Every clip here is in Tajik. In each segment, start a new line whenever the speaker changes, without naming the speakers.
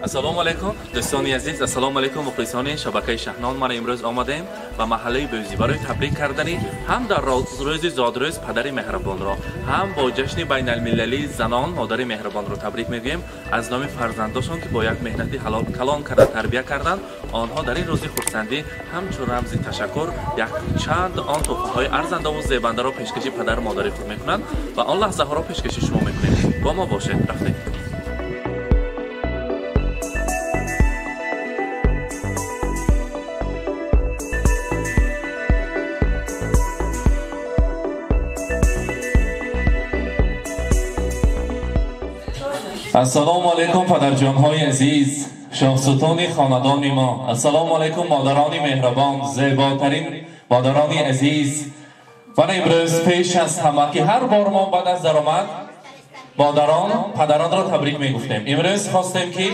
Ассалому алайкум дӯстони азиз, ассалому алайкум мухлисони шабакаи Шаҳнон. Ман имрӯз омадем ба маҳаллаи Бӯзӣ барои табрик кардани ҳам дар рӯзи зодрӯз падари меҳрабонро, ҳам бо ҷашни байналмилалии занон модари меҳрабонро табрик мегӯем. Аз номи фарзандошон ки бо як меҳнати ҳалол калон карда тарбия карданд, онҳо дар ин рӯзи хурсандӣ ҳамчун рамзи ташаккур якчанд он туҳфаҳои арзандаву зебандаро пешкаши падару модари худ мекунанд ва он лаҳзаҳоро пешкаши шумо мекунем. Бо мо бошед, рафтем. Ассалому алайкум падарҷонҳои азиз, шоҳсутони хонадони мо. Ассалому алайкум модарони меҳрабон, зеботарин модарони азиз. Ман имрӯз пеш аз ҳама ки ҳар бор мо баъд аз даромад модарон падаронро табрик мегуфтем, имрӯз хостем ки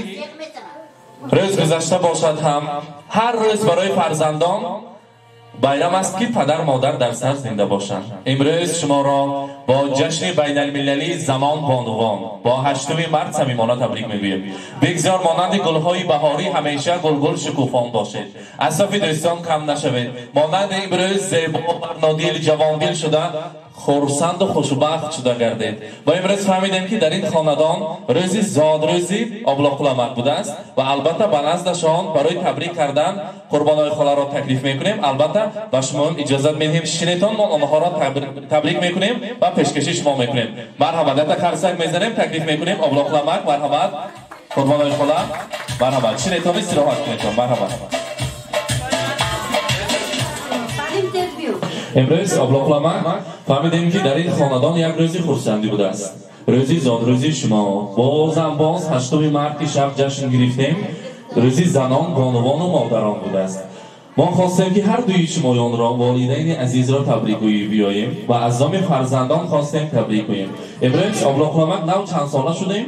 рӯз гузашта бошад ҳам ҳар рӯз барои фарзандон байрам аст ки падар модар дар сар зинда бошанд. Имрӯз шуморо бо ҷашни байналмилалии занон бонувон бо 8 март самимона табрик мегӯем. Бигзор монанди гулҳои баҳорӣ ҳамеша гулгул шукуфон бошед, аз сафи дӯстон кам нашавед, монанди имрӯз зебо, барнодил, ҷавондил шуда хурсанду хушбахт шуда гардед. Ва имрӯз фаҳмидем ки дар ин хонадон рӯзи зодрӯзи Облоқуламак будааст ва албатта ба наздашон барои табрик кардан Қурбонои холаро таклиф мекунем. Албатта ба шумо иҷозат медиҳем, шинетон, мо онҳоро табрик мекунем ва пешкаши шумо мекунем. Марҳамат, дата қарсак мезанем, таклиф мекунем. Облоқуламак, марҳамат. Қурбонои хола, марҳамат, шинетон, истироҳат кунедтон, марҳамат. Имрӯз Облоқуламак фаҳмидем ки дар ин хонадон як рӯзи хурсандӣ будааст, рӯзи зодрӯзи шумо. Бозам боз 8 март ки шаб ҷашн гирифтем, рӯзи занон, бонувону модарон будааст. Мо хостем ки ҳар дуи шумоёнро, волидайни азизро табрик гӯӣ биёем ва аз номи фарзандон хостем табрик гӯем. Имрӯз Облоқуламак нав чанд сола шудем?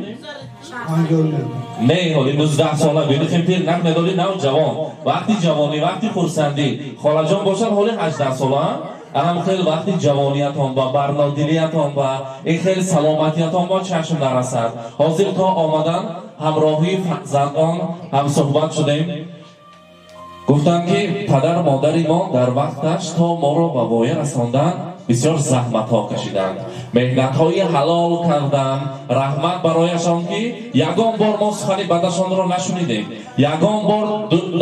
Не, ҳоли 19 сола гӯем, пир накунед, нав ҷавон. Вақти ҷавонӣ, вақти хурсандӣ. Холаҷон бошад ҳоли 18 сола. Анам хел вақти ҷавониятон ва барнодилиятон ва ин хел саломатиятон бо чашм нарасад. Ҳозир то омадан ҳамроҳии фарзандон ҳамсуҳбат шудем. Гуфтанд ки падару модари мо дар вақташ то моро ба воя расондан бисёр заҳматҳо кашиданд, меҳнатҳои ҳалол карданд. Раҳмат барояшон ки ягон бор мо сухани бадашонро нашунидем, ягон бор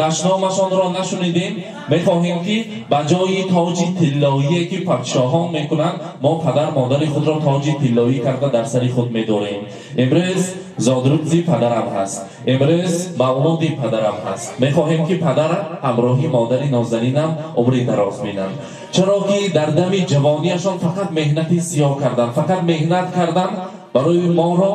дашномашонро нашунидем. Мехоҳем ки ба ҷои тоҷи тиллоие ки подшоҳон мекунанд, мо падар модари худро тоҷи тиллоӣ карда дар сари худ медорем. Имрӯз зодрӯзи падарам ҳаст, имрӯз мавлуди падарам ҳаст. Мехоҳем ки падарам ҳамроҳи модари нозанинам умри дароз бинанд, чаро ки дар дами ҷавонияшон фақат меҳнати сиёҳ кардан, фақат меҳнат кардан, барои моро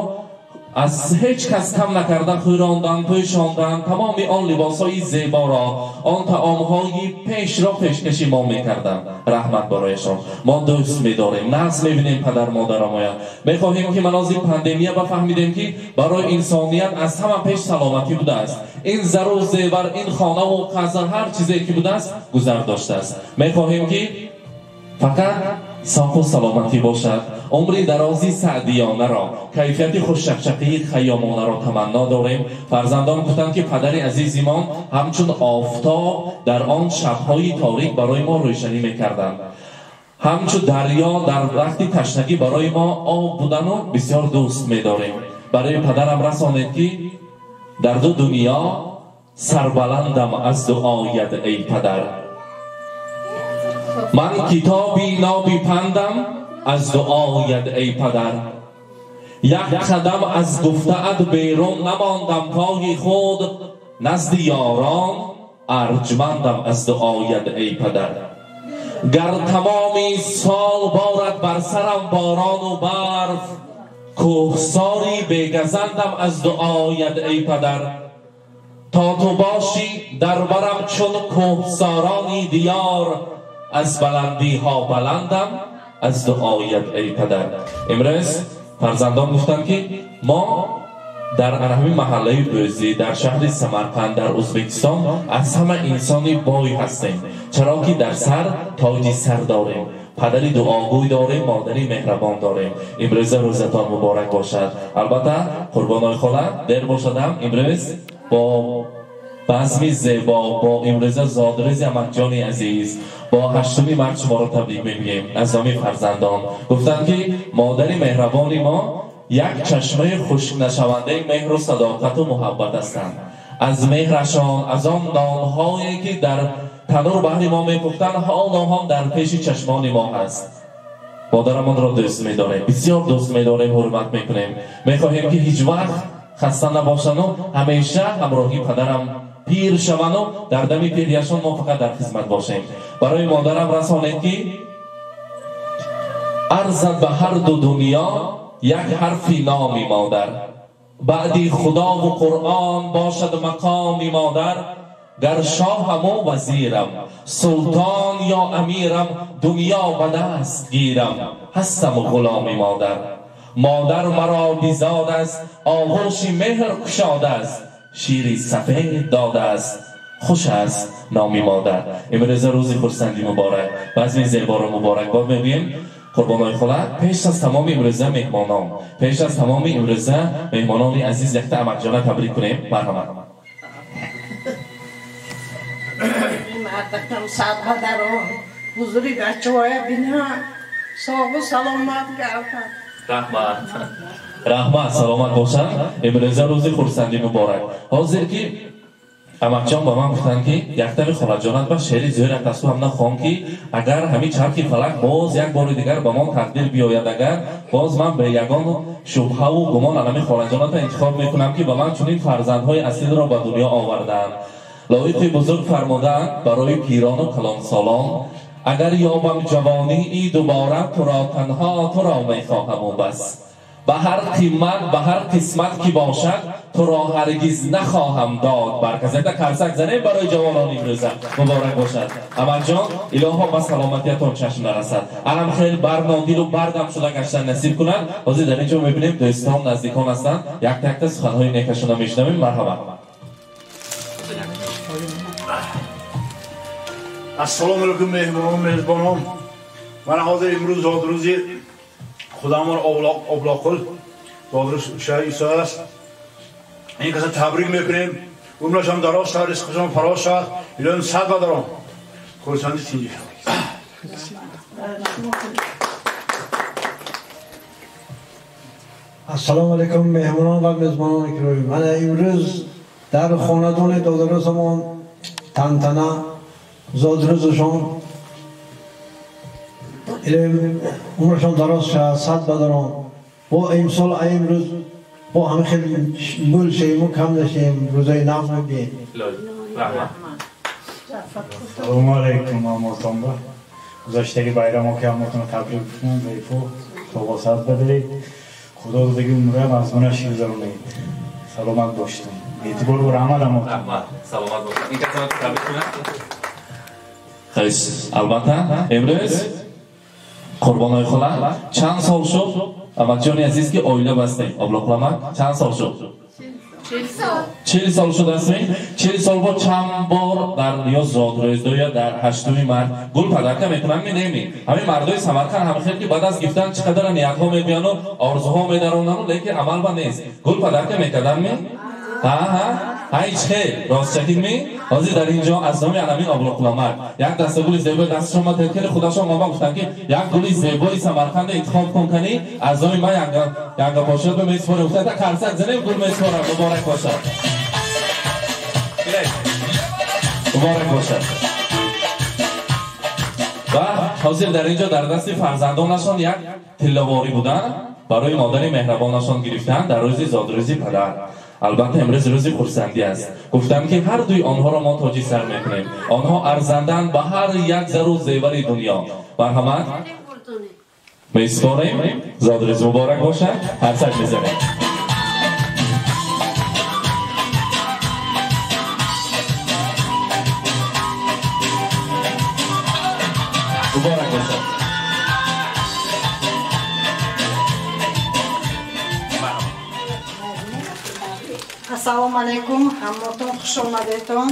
аз ҳеҷ кас кам накардан, хӯрондан, пӯшондан, тамоми он либосҳои зеборо, он таомҳои пешро пешкаши мо мекарданд. Раҳмат барояшон. Мо дӯст медорем, нағз мебинем падар модарамоя. Мехоҳем ки манози пандемия бафаҳмидем ки барои инсоният аз ҳама пеш саломатӣ будааст. Ин зару зевар, ин хонаву қаср, ҳар чизе ки будааст гузар доштааст. Мехоҳем ки фақат соқу саломатӣ бошад, умри дарози саъдиёнаро, кайфияти хушчақчақии хайёмонаро таманно дорем. Фарзандон гуфтанд ки падари азизимон ҳамчун офтоб дар он шабҳои торик барои мо рӯшанӣ мекарданд, ҳамчун дарё дар вақти ташнагӣ барои мо об будану бисёр дӯст медорем. Барои падарам расонед ки дар ду дунё сарбаландам аз дуоят эй падар. Ман китоби ноби пандам аз дуоят эй падар. Як қадам аз гуфтаат берун намондам, пои худ назди ёрон арҷмандам аз дуоят эй падар. Гар тамоми сол борад бар сарам борону барф, кӯҳсори бегазандам аз дуоят эй падар. То ту бошӣ дар барам чун кӯҳсорони диёр, аз баландиҳо баландам аз дуоят эй падар. Имрӯз фарзандон гуфтанд ки мо дар ҳамин маҳаллаи Бӯзӣ, дар шаҳри Самарқанд, дар Ӯзбекистон аз ҳама инсони бой ҳастем, чаро ки дар сар тоҷи сар дорем, падари дуогӯй дорем, модари меҳрабон дорем. Имрӯза рӯзатон муборак бошад. Албатта Қурбонои хола дер бошадам, имрӯз бо базми зебо, бо имрӯза зодрӯзи амакҷони азиз, бо 8 март шуморо табрик мегӯем аз номи фарзандон. Гуфтанд ки модари меҳрабони мо як чашмаи хушкнашавандаи меҳру садоқату муҳаббат ҳастанд. Аз меҳрашон, аз он нонҳое ки дар танур баҳри мо мепухтанд, ҳоло ҳам дар пеши чашмони мо ҳаст. Модарамонро дӯст медорем, бисёр дӯст медорем, ҳурмат мекунем. Мехоҳем ки ҳеҷ вақт хаста набошану ҳамеша ҳамроҳи падарам пир шавану дар дами пирияшон мо фақат дар хизмат бошем. Барои модарам расонед ки арзад ба ҳар ду дунё як ҳарфи номи модар, баъди худову қуръон бошад мақоми модар. Гар шоҳаму вазирам, султон ё амирам, дунё ба даст гирам, ҳастам ғуломи модар. Модар маро бизод аст, оғӯши меҳр кушодааст, шири сафед додааст, хуш аст номи модар. Имрӯза рӯзи хурсандӣ муборак, базми зеборо муборакбод мегӯем. Қурбонои хола, пеш аз тамоми имрӯза меҳмонон, пеш аз тамоми имрӯза меҳмонони азиз якта амакҷона табрик кунем. Марҳамат.
Мардакам садбадарон ҳузури бачаҳоя бинам, соғу саломат гардад.
Раҳмат, раҳмат, саломат бошанд. Имрӯза рӯзи хурсандӣ муборак. Ҳозир ки амакҷон ба ман гуфтанд ки яктами холаҷонат ба шеъри зӯрат асту ҳам нахон ки агар ҳамин чархи фалак боз як бори дигар ба мо тақдир биёяд, агар боз ман бе ягон шубҳаву гумон анами холаҷонатро интихоб мекунам ки ба ман чунин фарзандҳои асилро ба дунё овардаанд. Лоиқи бузург фармудаанд барои пирону калонсолон: агар ёбам ҷавонии дубора, туро танҳо туро мехоҳаму бас. Ба ҳар қимат, ба ҳар қисмат ки бошад, туро ҳаргиз нахоҳам дод. Барказета карсак занем барои ҷавонон имрӯза. Муборак бошад. Амакҷон, илоҳо ба саломатиятон чашм нарасад. Алам хел барнодилу бардам шуда гаштан насиб кунад. Ҳозир дар ин ҷо мебинем дӯстон наздикон ҳастанд. Якта якта суханҳои некашона мешунавем. Марҳамат.
Ассалому алайкум меҳмонон, мезбонон. Ман ҳозир имрӯз зодрӯзи худамон Облоқул зодрӯз шаҳри Исо аст. Ин каса табрик мекунем. Умрашон дароз шавад, ризқашон фароз шавад. Илоҳим сад бадарон. Хурсанди тинҷӣ шавад.
Ассалому алайкум меҳмонон ва мезбонони гиромӣ. Ман имрӯз дар хонадони додарӯзамон тантана зодрӯзашон, илоҳим умрашон дароз шавад, сад бадарон. Бо имсол имрӯз бо ҳама хел мӯл шавему кам нашавем, рӯзои нағз мебием.
Салому алайкум аммотонба. Гузаштаги байрамо ки аммотонро табрик гуфтам, бефо тоба сад бадаред. Худо додаги умра мазмунаш гузаронед. Саломат бошед. Эътибор бо раҳмат аммотон.
Раҳмат, саломат бошед. Ин касонро табрик кунам. Хеш, албатта имрӯз Қурбонои хола чанд сол шуд амакҷони азиз ки оила бастем? Облоқуламак чанд сол шуд? 40 сол шудастми? 40 сол бо чанд бор дар ё зодрӯзду ё дар 8 март гул падарка мекунанд ми неми? Ҳамин мардои Самарқанд ҳам хел ки баъд аз гифтан чӣ қадар ниятҳо мебиёну орзуҳо медарондану, лекин амал ба нест. Гул падарка мекарданд ми? Ҳа ҳа ҳеҷ хел ростчакин ми? Ҳозир дар ин ҷо аз номи анамин Облоқуламак як даста гули зебои дасташон ма тед, худашон омада гуфтанд ки як гули зебои Самарқанда интихоб кун кани аз номи ман янга бошад ба месупорем. Гуфтанд карсак занем гул месупорам. Муборак бошад, муборак бошад. Ва ҳозир дар ин ҷо дар дасти фарзандонашон як тилловорӣ буданд, барои модари меҳрабонашон гирифтанд дар рӯзи зодрӯзи падар. Албатта имрӯз рӯзи хурсандӣ аст. Гуфтам ки ҳар дуи онҳоро мо тоҷи сар мекунем. Онҳо арзанданд ба ҳар як зару зевари дунё. Марҳамат, месупорем. Зодрӯз муборак бошад. Ҳарсак мезанем. Муборак бошад.
Ассалому алайкум, ҳамаатон хуш омадетон.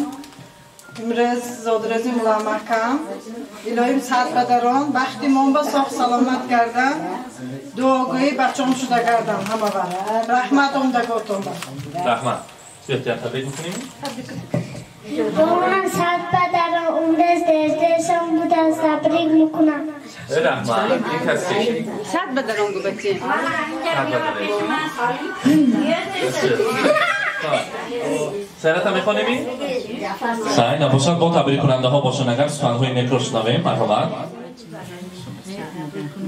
Имрӯз зодрӯзи Мулламаҳкам. Илоҳим сад падарон, бахти мон ба соғ саломат гардан, дуогӯи бачом шуда гардан ҳама вақт. Раҳмат омдаготон.
Раҳмат. Беҳтар табрик мекунем.
Бобам сад падарам умрез дердешон будан табрик мекунам.
Раҳмат. Ин каси.
Сад падарам гу бача.
Сарата мехонем? Сай набошад бо табриккунандаҳо бошанд агар суханҳои некро шунавем. Марҳамат.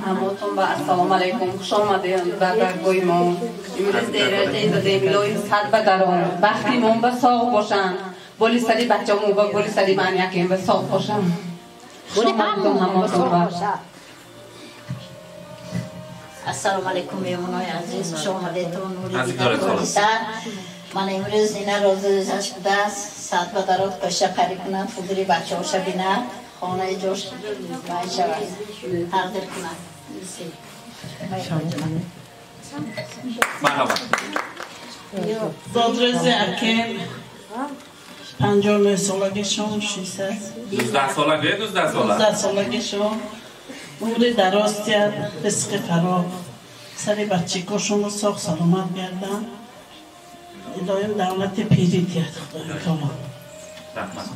Ҳамотон ба ассалому алайкум. Хуш омадед ба даргоҳи мо. Имрӯз дераҷаи додем илоҳи сад ба дарон. Бахти мон ба соғ бошанд. Боли сари бачамо ба боли сари ман якем ба соғ бошанд. Хуш омадед ҳамотон ба.
Ассалому алайкум меҳмонои азиз. Хуш омадедтон. Нури сар. Ман имрӯз ина розаш будааст. Сад ба дарот қоша қарӣ кунад, ҳузури бачаҳоша бинад. Хонаи ҷош вай шавад, тақдир кунад.
Марҳабо.
Зодрӯзи акем 59 солагишон шисад.
19 солаги, 19 сола.
19 солагишон. Умри дароз тиҳад, ризқи фароғ. Сари бачикошонро соғ саломат гарданд. Илоҳим давлати пирӣ тиҳад Худои таоло.
Раҳмат.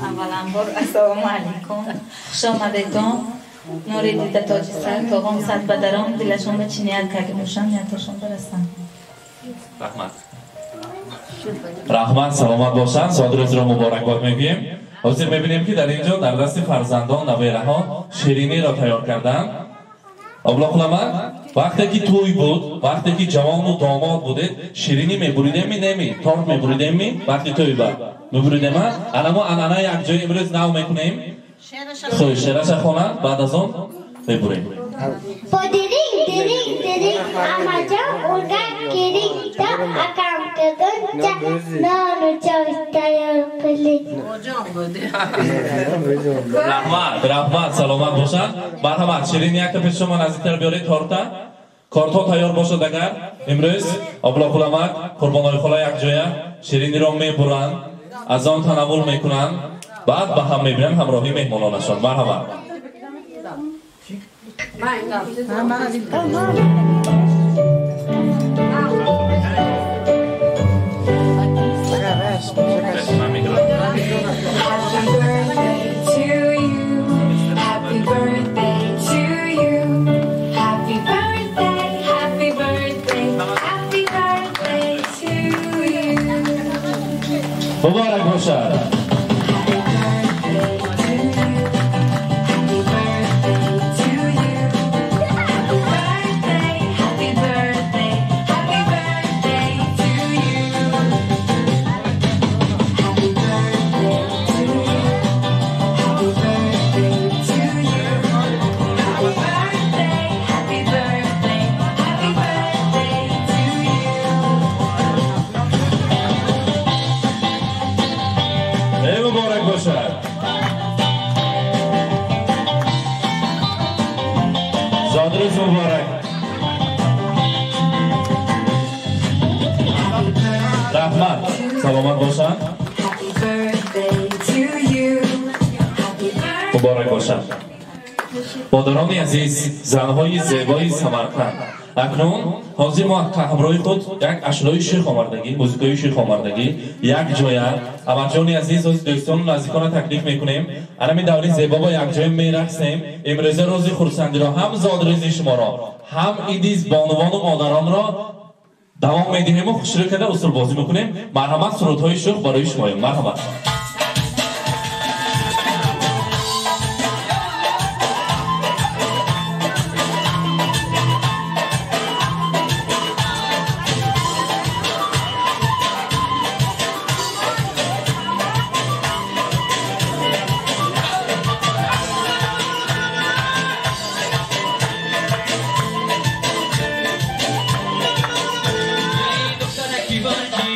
Аввалан бор ассалому алайкум. Хуш омадедон. Нури дида тоҷи сар, тоғом сад падарон, дилашон ба чӣ ният карда бошанд, ниятошон барасанд.
Раҳмат. Раҳмат, саломат бошанд. Зодрӯзро муборакбод мегӯем. Ҳозир мебинем ки дар ин ҷо дар дасти фарзандон набераҳо шириниро тайёр карданд. Облоқуламад, вақте ки тӯй буд, вақте ки ҷавону домод будед, ширинӣ мебуридемми неми? Торт мебуридемми? Вақти тӯй ба мебуридема? Ана мо анъана якҷоя имрӯз нав мекунем. Хӯй, шераша хонад, баъд аз он мебурем.
Бо диринг, диринг, диринг, амаҷон ургак гиринг, то акам кадонча нону чой тайёр қилинг.
Раҳмат, раҳмат, саломат бошанд. Марҳамат, ширини якта пеши шумо наздиктар биёред торта. Кортҳо тайёр бошад агар имрӯз Облоқуламад, Қурбонои хола якҷоя шириниро мебуранд, аз он танаввул мекунанд, баъд ба ҳам мебинанд ҳамроҳи меҳмононашон. Марҳамат.
Happy birthday to you. Happy birthday to you. Happy birthday, happy birthday, happy birthday to you.
Муборак бошад.
Happy birthday to you. Happy birthday, happy birthday, happy birthday to you. Happy birthday to you. Happy birthday to you. Happy birthday, happy birthday, happy birthday to you.
Эй муборак бошад. Зодрӯз муборак. Раҳмат, саломат бошанд.
Happy birthday to you. Happy birthday.
Муборак бошад. Модарони азиз, занҳои зебои Самарқанд, акнун ҳозир мо ҳамроҳи худ як ашрои шех омардагӣ, музикаи шех омардагӣ, як ҷоя. Амарҷони азиз, ҳозир дӯстону наздиконро таклиф мекунем. Анами даври зебо бо якҷоя мерақсем. Имрӯза рӯзи хурсандиро, ҳам зодрӯзи шуморо, ҳам иди бонувону модаронро давом медиҳему хушрӯ карда усулбозӣ мекунем. Марҳамат, сурудҳои шӯх барои шумоем. Марҳамат.
Happy birthday.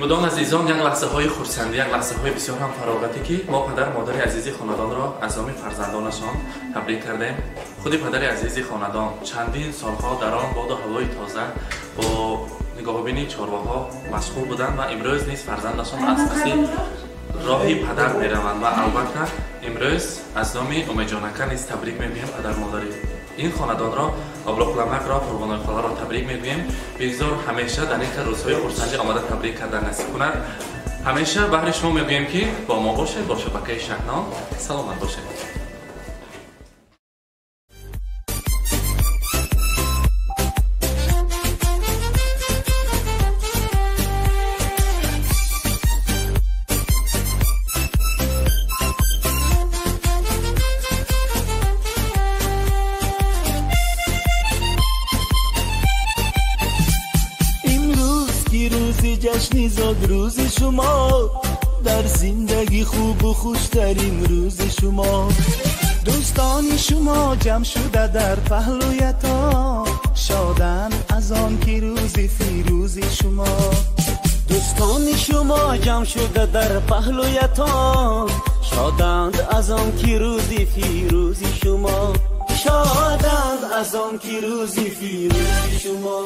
Ин будон азизон як лаҳзаҳои хурсандӣ, як лаҳзаҳои бисёр ҳам фароғатӣ, ки мо падар модари азизи хонадонро аз номи фарзандонашон табрик кардем. Худи падари азизи хонадон чандин солҳо дар он боду ҳавои тоза бо нигоҳубини чорвоҳо машғул буданд ва имрӯз низ фарзандашон аз паси роҳи падар мераванд ва албатта имрӯз аз номи Умедҷонака низ табрик мегӯем падар модари ин хонадонро, Облоқуламакро, Қурбонои холаро табрик мегӯем. Бигзор ҳамеша дар ин хел рӯзҳои хурсандӣ омада табрик кардан насиб кунад. Ҳамеша баҳри шумо мегӯем, ки бо мо бошед, бо шабакаи Шаҳнон. Саломат бошед.
جشنی زاد روز شما، در زندگی خوب و خوشترین روز شما. دوستان شما جمع شده در پهلویتان، شادن از آن که روز فیروز شما. دوستان شما جمع شده در پهلویتان، شادند از آن که روز فیروز شما، شادند از آن که روز فیروز شما.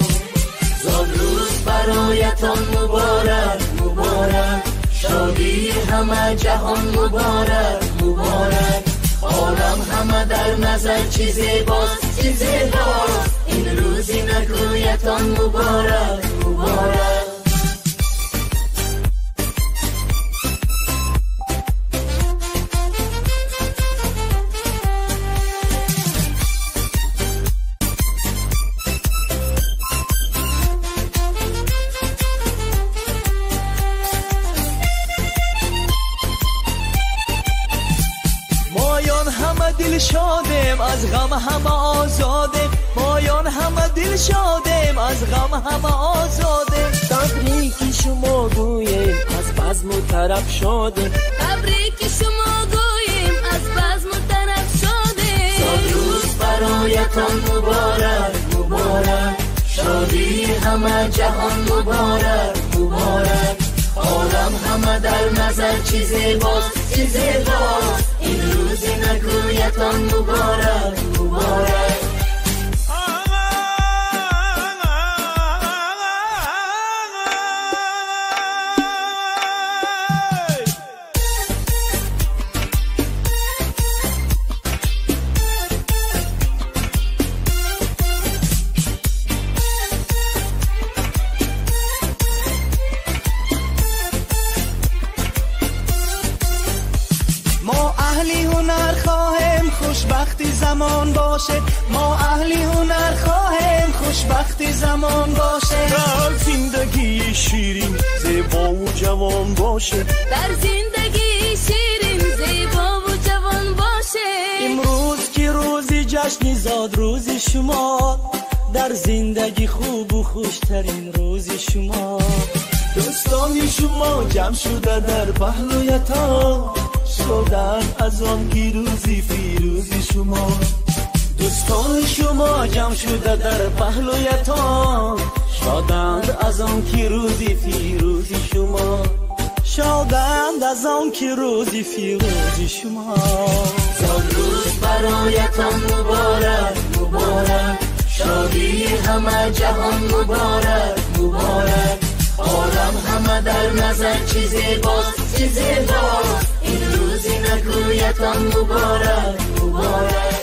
زاد روز برایتان مبارک مبارک، شادی همه جهان مبارک مبارک. عالم همه در نظر چی زیباست چی زیباست، این روزی نکویتان مبارک مبارک.
شادیم از غم همه آزادیم، مایان همه دل شادیم از غم همه آزادیم. تبریک شما گوییم از بزم و طرب شادیم،
تبریک شما گوییم از بزم و طرب شادیم.
زاد روز برایتان مبارک مبارک، شادی همه جهان مبارک مبارک. عالم همه در نظر چی زیباست چی زیباست، این روزی نکویتان مبارک مبارک.
خوشبختی زمان باشه، ما اهلی هنر خواهیم خوشبختی زمان باشه. در زندگی شیرین زیبا و جوان باشه،
در زندگی شیرین زیبا و جوان باشه.
امروز که روز جشن زاد روز شما، در زندگی خوب و خوشترین روز شما. دوستان شما جمع شده در پهلویتان، شدن از آن که روزی فیروزی شما. دوستان شما جمع شده در پهلویتان، شادند از آن که روزی فیروزی شما، شادند از آن که روزی فیروزی شما.
زاد روز برایتان مبارک مبارک، شادی همه جهان مبارک مبارک. عالم همه در نظر چی زیباست چی زیباست، این روزی نکویتان مبارک مبارک.